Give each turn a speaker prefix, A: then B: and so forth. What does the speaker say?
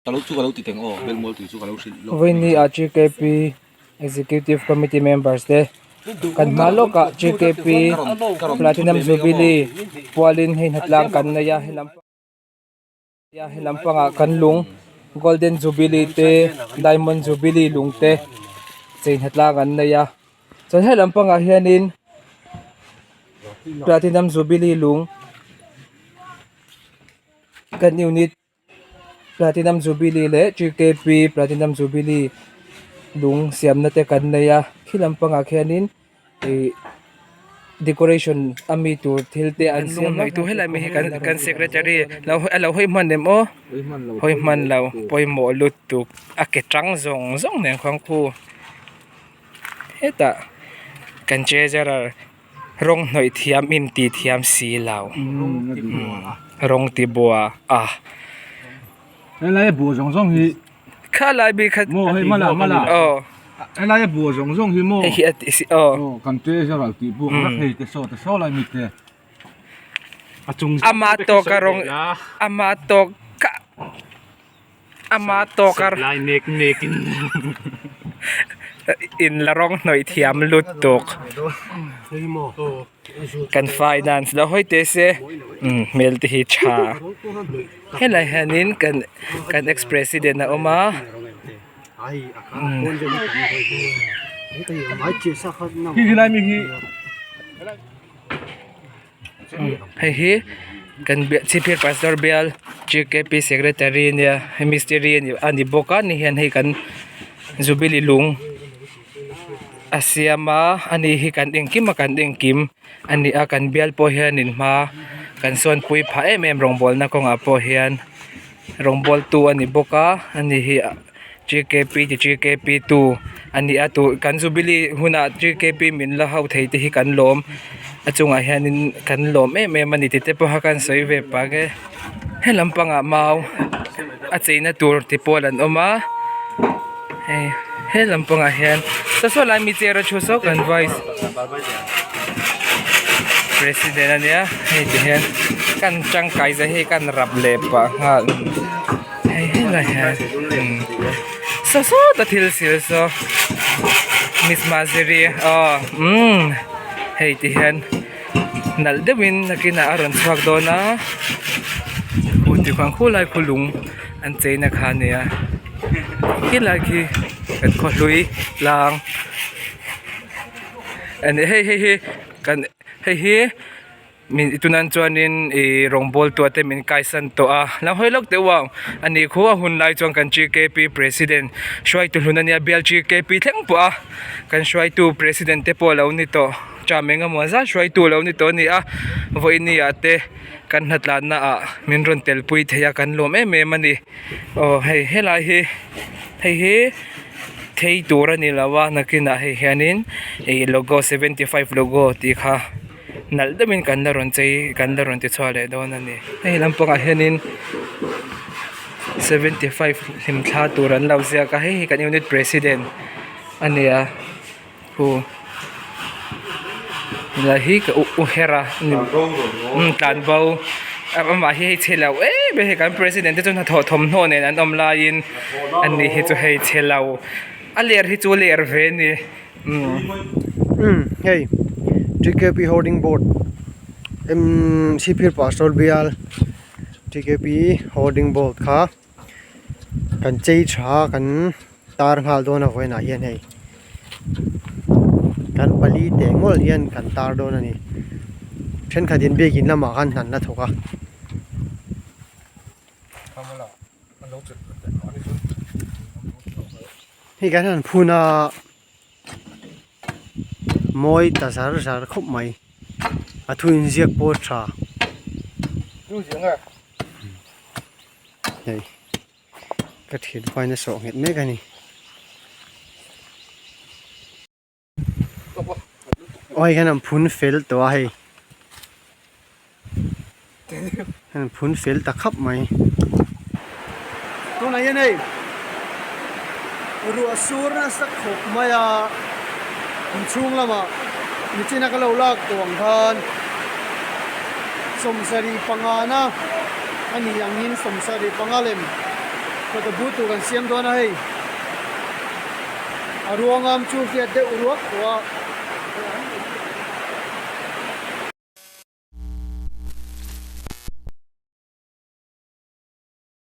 A: Ka lo chu ka lo ti teng aw, Belmual tui chu ka lo hrilh lawk.
B: Vawiin ah GKP Executive Committee members te kan hma lawkah GKP Platinum Jubilee pualin hei hnatlang kan nei a he lampangah kan lung Golden Jubilee te Diamond Jubilee lung te chei hnatlang an nei a chuan he lampangah hianin Platinum Jubilee lung kan unit Platinum Jubilee leh TKP Platinum Jubilee lung siamna te kan nei a khi lampangah khianin ih decoration a mi tur thil te an siam a helai mi hi kan kan secretary lo a lo hawi hman em aw hawi hman lo pawimawh lutuk a ke tang zawng zawng nen khuang khu hetah kan treasurer Rawng hnawih thiam in ti thiam si lo. Rawng ti bua a.
C: Helai a bua zawng zawng hi.
B: Kha lai bik kha.
C: Maw hei mala mala.
B: Aw.
C: Helai a bua zawng zawng hi maw.
B: Hei hi a ti si aw.
C: Aw kan treasurer tih pawh ka hei te saw te saw lai mi te.
D: A chung
B: Ama tawka rawng ama tawka Ama tawk a
D: lai nek nek in
B: in la rawng hnawih thiam lutuk kan finance lo hawi teh se umm hmel te hi tha helai hianin kan kan ex president a awm a umm. Hei hi kan chhipphir pastor bial GKP secretary ania hei mistiri a ni bawk a ni hian hei kan jubilee lung a siam a ani hi kan engkim a kan engkim a ni a kan bial pawh hianin hma kan sawn pui phah em em rawngbawlna kawngah pawh hian rawngbawl tu a ni bawk a ani hi GKP ti GKP tu a ni a tû kan jubilee hunah GKP min la ho thei te hi kan lawm a chungah hianin kan lawm em em a ni tih te pawh kha kan sawi ve pah ang e he lampangah mau a cheina tur te pawl an awm a hei he lampangah hian saw saw lai mi chair a thu saw kan vice president a nia hei ti hian kan tangkai zia hi kan rap leh pah nghal. Hei helai hian saw sawta thil sil saw miss maziri aw umm hei ti hian nalh deuhin nakinah a rawn chhuak dawn a khu ti khuan khulai khu lung an cheina kha a nia khilai khi kan khaw hlui tlang a ni hei hei hi kan hei hi. Min tunan chuanin ih rawngbawl tuah te min kaisan tawh a lo hawi lawk deuh a ani khu a hun lai chuan kan GKP president hruaitu hlun ania bial GKP thleng pawh a kan hruaitu president te pawh alo ni tawh term eng emaw zat hruaitu alo ni tawh a ni a vawiini ah te kan hnatlanna ah min rawn tel pui thei a kan lawm em em a ni aw hei helai hi hei hi thei tur a ni lo a nakinah hei hianin ih logo 75 logo tih kha. Nalh deuhin kan la rawn chei kan la rawn ti chhuak leh dawn a ni hei lampangah hianin 75 hlimthla tur an lo ziak a hei hi kan unit president a ni a khu helai hi ka u her a umm tlan bo amah hi hei chhe lo em em hei kan president te chu hnathawh thawmhnaw nen an awm laiin ani hi chu hei chhe lo a ler hi chu a ler ve a ni.
E: Umm hei TKP hoarding board umm Sihphir pastor bial TKP hoarding board kha kan chei tha kan tar nghal dawn a vawiinah hian hei kan pali teh ngawlh hian kan tar dawn a ni thenkhatin biakin lamah khan hna an la thawk a. Hei kan han phun a mawi ta zar zar khawp mai a thu inziak pawh a tha hei ka thianpa in a sawh nghet mek a ni. Aw hei hian an phun fel tawh a hei an phun fel ta khap mai tunah hian hei ruah sur nasa khawp mai a inchhung lamah nichina ka lo lak tawh ang khan 75 na a ni angin 75 lem. Photo booth tur kan siam dawn a hei. A ruangam chu hriat deuh ruak tawh a.